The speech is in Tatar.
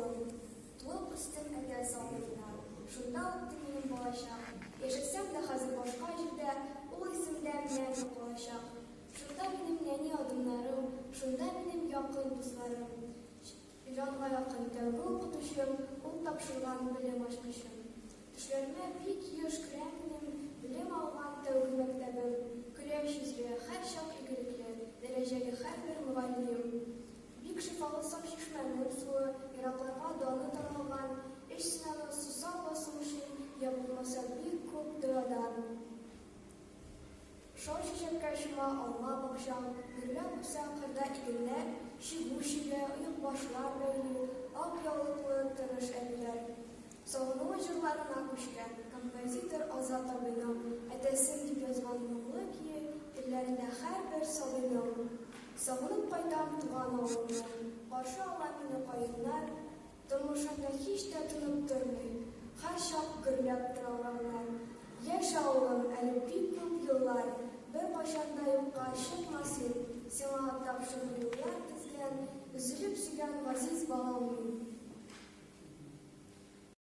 авылым. Туып үстем Әтәс авылында. Шунда үтте минем балачак. Яшәсәм дә хәзер башка җирдә, ул исемдә мәңге калачак. Шунда минем нәни адымнарым, шунда минем якын дусларым. Җанга якын тәүге укытучым, ул тапшырган белем ачкычым. Төшләремә бик еш керә минем белем алган тәүге мәктәбем, көләч йөзле, һәрчак игелекле, дәрәҗәле һәрбер мөгаллим. Бик шифалы саф чишмәнең суы, еракларга даны таралган, эч син аны сусау басу өчен, я булмаса бик күп дорадан. Шау чәчәккә чума алма бакчаң, Гөрләп үсә кырда игеннәр, Чигү чигә, оекбашлар бәйли Ак яулыклы тырыш әбиләр. Сагынуы җырларына күчкән Композитор Азат абыйның Әтәсем дип язган моңлы көе Телләрендә һәрбер сабыйның. Сагынып кайтам туган авылымны, Каршы ала мине каеннар, Тормыш анда һич тә тынып тормый.